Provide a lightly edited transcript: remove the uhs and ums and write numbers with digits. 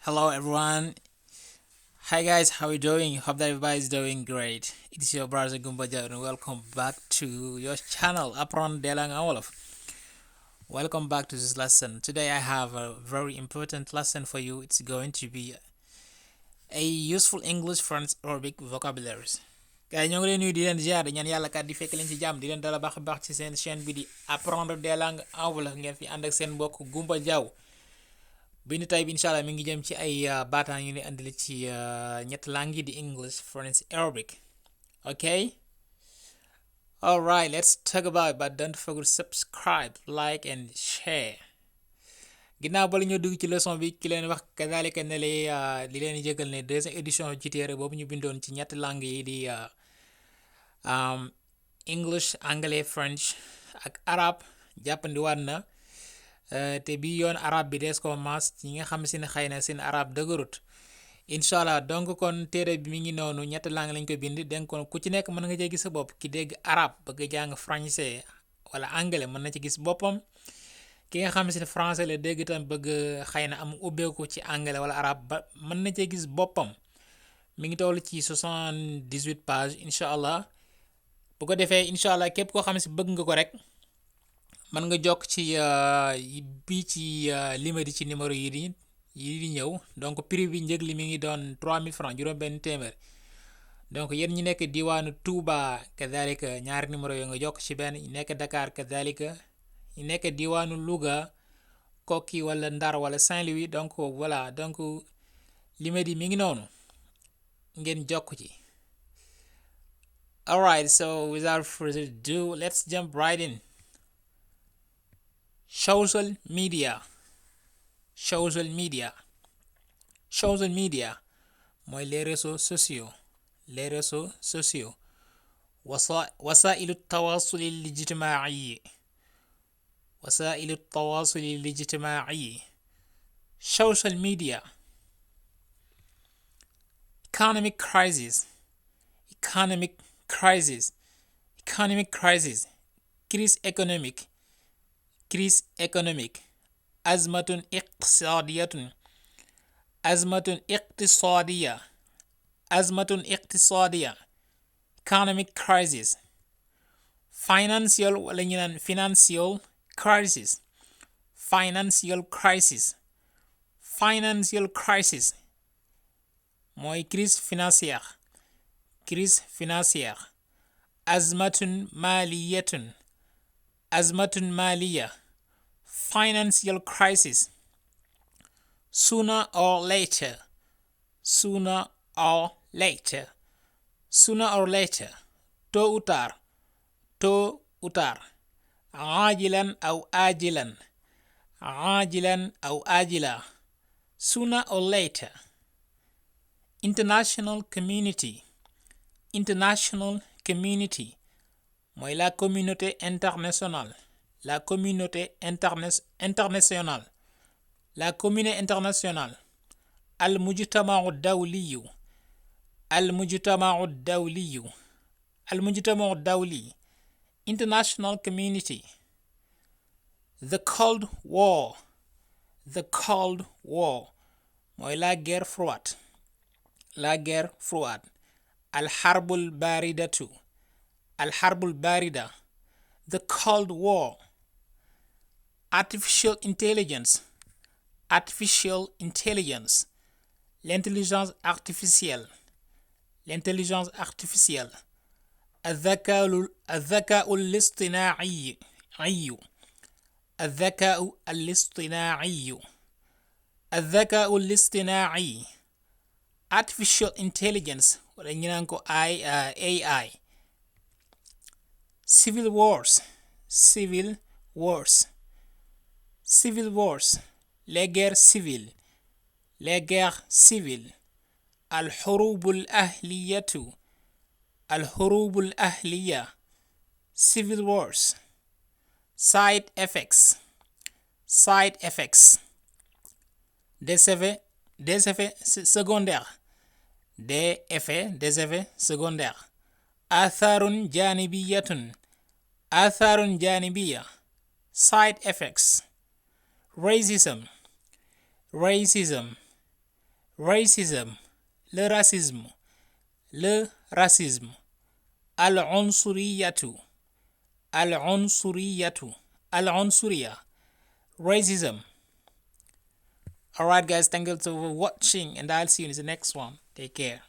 Hello everyone. Hi guys, how are you doing? Hope that everybody's doing great. It's your brother Gumbaja and welcome back to your channel Apron Delang Wolof. Welcome back to this lesson. Today I have a very important lesson for you. It's going to be a useful English French Arabic vocabularies. Kaya ñoo ngi leen nuyu di leen ziar ñaan yàlla kat di fekk leen ci jàmm di leen dala baax baax ci seen chaîne bi di apprendre des langues en wolof ngeen fi ànd ak seen mbokk Gumba Jaw bindu tay bi inshallah mi ngi jëm ci ay baataan yu ni andil ci ñett langue di English French Arabic. Okay, all right, let's talk about it, but don't forget to subscribe, like and share. ginnaaw ba la ñu dugg ci leçon bi ki leen wax kazalika ne li leen jëgal ne deuxième édition ci téere boobu ñu bindoon ci ñett langue yi di English, anglais, French ak arab jàppandi waat na. te bi yoon arab bi des ko mas ñi nga xam si ne xëy na seen arab dëgërut inshallah. donc kon téere bi mi ngi noonu ñett langue lañ ko bind donc kon ku ci nekk mën nga cee gis sa bopp. ki dégg arab bëgg jàng français wala anglais mën na ci gis boppam. ki nga xam si ne français la dégg tam bëgg xëy na am ubbeeku ci anglais wala arab ba mën na cee gis boppam. mi ngi toll ci 78 pages inshallah. bu ko defee inshallah képp koo xam si bëgg nga ko rek man nga jokk ci bi ci limadi ci numéro yi di ñëw. donc prix bi njëg li mi ngi doon 3000 francs juróom benn téeméer. donc yéen ñi nekk diwaanu Touba kadhalika ñaari numéro yo nga jokk ci benn. ñi nekk Dakar kadhalika. ñi nekk diwaanu Louga Koki wala Ndar wala Saint-Louis. donc voilà, donc limadi mi ngi noonu ngeen jokk ci. All right, so without further ado, let's jump right in. Social media. Social media. Social media mooy les réseaux sociaux. les réseaux sociaux. وسائل التواصل الاجتماعي. وسائل التواصل الاجتماعي. Social media. Economic crisis. Economic crisis. Economic crisis. Crise économique. crise économique. أزمة اقتصادية. أزمة اقتصادية. أزمة اقتصادية. Economic crisis. Financial wala ñu naan financial crisis. Financial crisis. Financial crisis mooy crise financière. crise financière. أزمة مالية. أزمة مالية. Financial crisis. Sooner or later. Sooner or later. Sooner or later. Tôt ou tard. Tôt ou tard. عاجلا أو آجلا. عاجلا أو آجلا. Sooner or later. International community. International community mooy la communauté internationale. La communauté internationale. La communauté internationale. المجتمع الدولي. المجتمع الدولي. المجتمع الدولي. International community. The Cold War. The Cold War mooy la guerre froide. La guerre froide. الحرب الباردة. الحرب الباردة. The Cold War. Artificial intelligence. Artificial intelligence. L'intelligence artificielle. L'intelligence artificielle. الذكاء الاصطناعي. الذكاء الاصطناعي. الذكاء الاصطناعي. Artificial intelligence wala ñu naan ko AI. Civil wars. Civil wars. Civil wars. Les guerres civiles. Les guerres civiles. الحروب الأهلية. الحروب الأهلية. Civil wars. Side effects. Side effects. Des effets secondaires. Des effets secondaires. آثار جانبية. آثار جانبية. Side effects. Racism. racism, le racisme, le racisme, al-unsuriyatu, al-unsuriyatu, al-unsuriya, racism. Alright guys, thank you for watching and I'll see you in the next one. Take care.